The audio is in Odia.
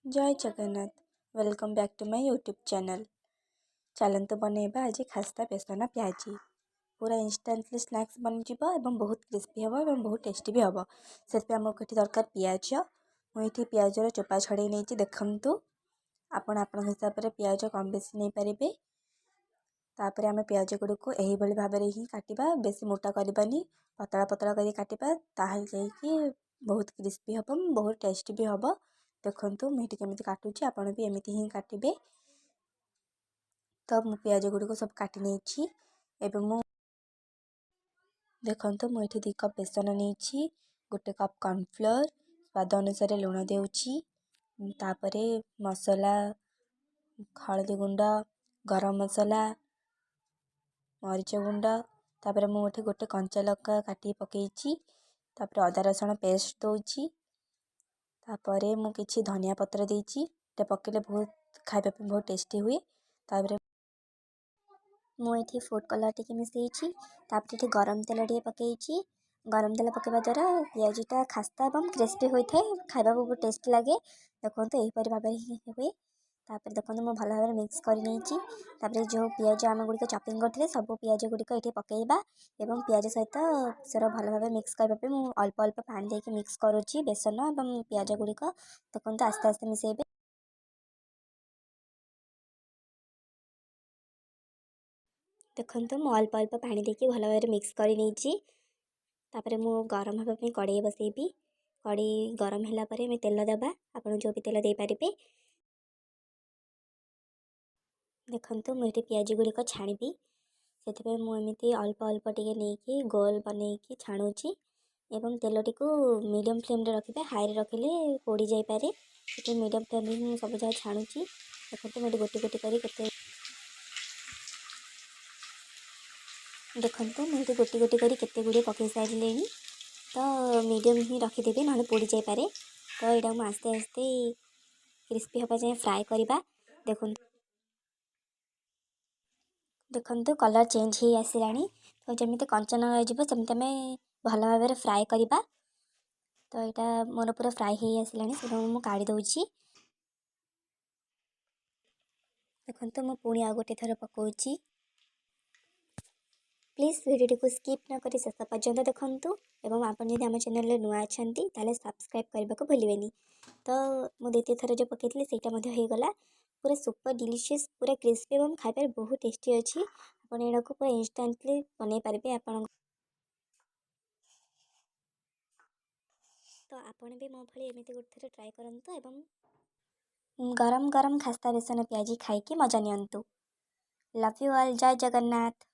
Jay Jagannath. Welcome back to my YouTube channel. ଚାଲନ୍ତୁ ବନେଇବା ଆଜି ଖାସ୍ତା ବେସନ ପିଆଜି। ପୁରା ଇନଷ୍ଟାଣ୍ଟଲି ସ୍ନାକ୍ସ ବନିଯିବ ଏବଂ ବହୁତ କ୍ରିସ୍ପି ହେବ ଏବଂ ବହୁତ ଟେଷ୍ଟି ବି ହେବ। ସେଥିପାଇଁ ଆମକୁ ଏଠି ଦରକାର ପିଆଜ। ମୁଁ ଏଠି ପିଆଜର ଚୋପା ଛଡ଼େଇ ନେଇଛି। ଦେଖନ୍ତୁ, ଆପଣ ଆପଣଙ୍କ ହିସାବରେ ପିଆଜ କମ୍ ବେଶୀ ନେଇପାରିବେ। ତାପରେ ଆମେ ପିଆଜ ଗୁଡ଼ିକୁ ଏହିଭଳି ଭାବରେ ହିଁ କାଟିବା, ବେଶୀ ମୋଟା କରିବାନି, ପତଳା ପତଳା କରି କାଟିବା, ତାହେଲେ ଯାଇକି ବହୁତ କ୍ରିସ୍ପି ହେବ, ବହୁତ ଟେଷ୍ଟି ବି ହେବ। ଦେଖନ୍ତୁ, ମୁଁ ଏଠି କେମିତି କାଟୁଛି, ଆପଣ ବି ଏମିତି ହିଁ କାଟିବେ। ତ ମୁଁ ପିଆଜ ଗୁଡ଼ିକୁ ସବୁ କାଟି ନେଇଛି। ଏବେ ମୁଁ ଦେଖନ୍ତୁ, ମୁଁ ଏଠି 2 କପ୍ ବେସନ ନେଇଛି, 1 କପ୍ କର୍ଣ୍ଣଫ୍ଲୋର୍, ସ୍ୱାଦ ଅନୁସାରେ ଲୁଣ ଦେଉଛି। ତାପରେ ମସଲା, ହଳଦୀ ଗୁଣ୍ଡ, ଗରମ ମସଲା, ମରିଚ ଗୁଣ୍ଡ। ତାପରେ ମୁଁ ଏଠି ଗୋଟେ କଞ୍ଚା ଲଙ୍କା କାଟିକି ପକାଇଛି। ତାପରେ ଅଦା ରସୁଣ ପେଷ୍ଟ ଦେଉଛି। ତାପରେ ମୁଁ କିଛି ଧନିଆ ପତ୍ର ଦେଇଛି। ଏଇଟା ପକାଇଲେ ବହୁତ ଖାଇବା ପାଇଁ ବହୁତ ଟେଷ୍ଟି ହୁଏ। ତାପରେ ମୁଁ ଏଠି ଫୁଡ଼୍ କଲର୍ ଟିକେ ମିଶାଇଛି। ତାପରେ ଏଠି ଗରମ ତେଲ ଟିକେ ପକାଇଛି। ଗରମ ତେଲ ପକାଇବା ଦ୍ୱାରା ପିଆଜିଟା ଖାସ୍ତା ଏବଂ କ୍ରିସ୍ପି ହୋଇଥାଏ, ଖାଇବାକୁ ବହୁତ ଟେଷ୍ଟି ଲାଗେ। ଦେଖନ୍ତୁ, ଏହିପରି ଭାବରେ ହିଁ ହୁଏ। ତାପରେ ଦେଖନ୍ତୁ, ମୁଁ ଭଲ ଭାବରେ ମିକ୍ସ କରିନେଇଛି। ତାପରେ ଯେଉଁ ପିଆଜ ଆମେ ଗୁଡ଼ିକ ଚପିଂ କରିଥିଲେ, ସବୁ ପିଆଜ ଗୁଡ଼ିକ ଏଠି ପକାଇବା ଏବଂ ପିଆଜ ସହିତ ସେଟା ଭଲ ଭାବରେ ମିକ୍ସ କରିବା ପାଇଁ ମୁଁ ଅଳ୍ପ ଅଳ୍ପ ପାଣି ଦେଇକି ମିକ୍ସ କରୁଛି ବେସନ ଏବଂ ପିଆଜ ଗୁଡ଼ିକ। ଦେଖନ୍ତୁ, ଆସ୍ତେ ଆସ୍ତେ ମିଶାଇବେ। ଦେଖନ୍ତୁ, ମୁଁ ଅଳ୍ପ ଅଳ୍ପ ପାଣି ଦେଇକି ଭଲ ଭାବରେ ମିକ୍ସ କରିନେଇଛି। ତାପରେ ମୁଁ ଗରମ ହେବା ପାଇଁ କଡ଼େଇ ବସେଇବି। କଡ଼େଇ ଗରମ ହେଲା ପରେ ଆମେ ତେଲ ଦେବା। ଆପଣ ଯେଉଁ ବି ତେଲ ଦେଇପାରିବେ। ଦେଖନ୍ତୁ, ମୁଁ ଏଠି ପିଆଜ ଗୁଡ଼ିକ ଛାଣିବି, ସେଥିପାଇଁ ମୁଁ ଏମିତି ଅଳ୍ପ ଅଳ୍ପ ଟିକେ ନେଇକି ଗୋଲ ବନେଇକି ଛାଣୁଛି। ଏବଂ ତେଲଟିକୁ ମିଡ଼ିୟମ୍ ଫ୍ଲେମ୍ରେ ରଖିବେ, ହାଇରେ ରଖିଲେ ପୋଡ଼ି ଯାଇପାରେ। ସେଥିପାଇଁ ମିଡ଼ିୟମ୍ ଫ୍ଲେମ୍ରେ ମୁଁ ସବୁ ଯାକ ଛାଣୁଛି। ଦେଖନ୍ତୁ, ମୁଁ ଏଠି ଗୋଟି ଗୋଟି କରି କେତେ ଦେଖନ୍ତୁ, ମୁଁ ଏଠି ଗୋଟି ଗୋଟି କରି କେତେ ଗୁଡ଼ିଏ ପକାଇ ସାରିଲିଣି। ତ ମିଡ଼ିୟମ୍ ହିଁ ରଖିଦେବେ, ନହେଲେ ପୋଡ଼ି ଯାଇପାରେ। ତ ଏଇଟା ମୁଁ ଆସ୍ତେ ଆସ୍ତେ କ୍ରିସ୍ପି ହେବା ଯାଏଁ ଫ୍ରାଏ କରିବା। ଦେଖନ୍ତୁ, କଲର୍ ଚେଞ୍ଜ ହେଇ ଆସିଲାଣି। ତ ଯେମିତି କଞ୍ଚା ନ ରହିଯିବ, ସେମିତି ଆମେ ଭଲ ଭାବରେ ଫ୍ରାଏ କରିବା। ତ ଏଇଟା ମୋର ପୁରା ଫ୍ରାଏ ହେଇ ଆସିଲାଣି, ସେଟା ମୁଁ କାଢ଼ି ଦେଉଛି। ଦେଖନ୍ତୁ, ମୁଁ ପୁଣି ଆଉ ଗୋଟେ ଥର ପକାଉଛି। ପ୍ଲିଜ୍ ଭିଡ଼ିଓଟିକୁ ସ୍କିପ୍ ନ କରି ଶେଷ ପର୍ଯ୍ୟନ୍ତ ଦେଖନ୍ତୁ ଏବଂ ଆପଣ ଯଦି ଆମ ଚ୍ୟାନେଲରେ ନୂଆ ଅଛନ୍ତି, ତାହେଲେ ସବସ୍କ୍ରାଇବ୍ କରିବାକୁ ଭୁଲିବେନି। ତ ମୁଁ ଦ୍ୱିତୀୟ ଥର ଯେଉଁ ପକାଇଥିଲି, ସେଇଟା ମଧ୍ୟ ହେଇଗଲା ପୁରା ସୁପର ଡିଲିସିୟସ୍, ପୁରା କ୍ରିସ୍ପି ଏବଂ ଖାଇବାରେ ବହୁତ ଟେଷ୍ଟି ଅଛି। ଆପଣ ଏଇଟାକୁ ପୁରା ଇନଷ୍ଟାଣ୍ଟଲି ବନେଇ ପାରିବେ ଆପଣ। ତ ଆପଣ ବି ମୋ ଭଳି ଏମିତି ଗୋଟେ ଥର ଟ୍ରାଏ କରନ୍ତୁ ଏବଂ ଗରମ ଗରମ ଖାସ୍ତା ବେସନ ପିଆଜି ଖାଇକି ମଜା ନିଅନ୍ତୁ। Love you all. Jay Jagannath.